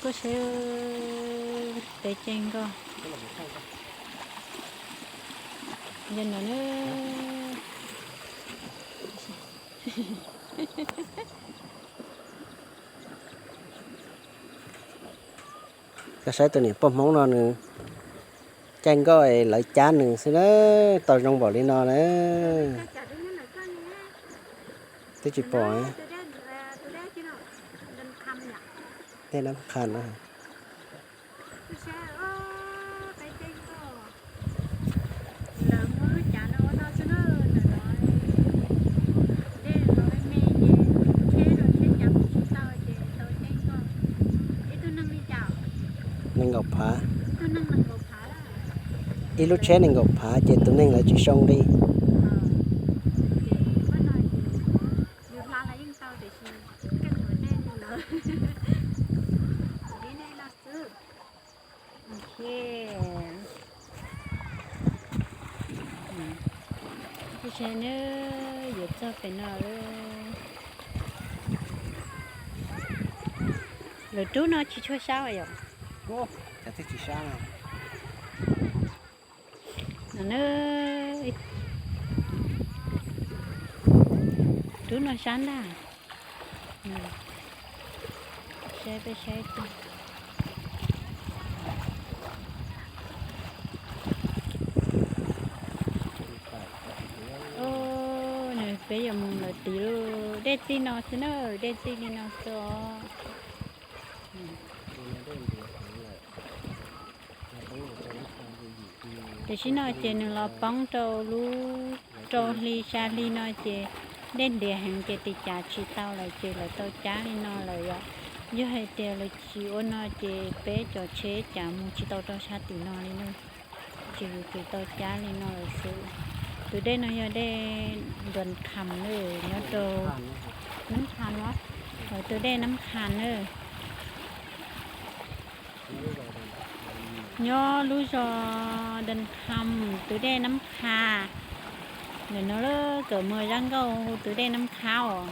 Koj saib, peb caij nkoj. Yog no na. Koj saib tus niam poj Hmoob no nws caij nkoj es lawv cab nws xwb na, tau zoo npaum li no na. Twb tsis pom. Dej Nab Kham na. Nees nkaum phav. Ib lub tsheb nees nkaum phav ces tus neeg lawv tsis zoo li. Peb saib na, yuav txog pem no lawm. Lawv rub no tsis tshua sab yom? No na, rub no sab ntag. Saib peb saib tiag. Peb yuav mus lawm tid lauj. Dej txij no xwb na, dej txij li no xwb os. Tam sim no ces nws los poob rau lub, rau hli xya hli no ces dej ntiav heev ces tis cas tsis tau lawm ces lawv tau cab li no lawm yom. Yog hais tias lawv tsis ua no ces peb cov tsheb cas mus tsis tau rau sab tim no li na. Ces yuav tsum tau cab li no lawm xwb. Tus dej no yog dej Ntuas Kham na, nyob rau Nab Kham no, tus dej Nab Kham na. Nyob lub zos Ntuas Kham tus dej Nab Kham. Ntawm no lawm kawm muag zab nkauj hu tus dej Nab Kham os.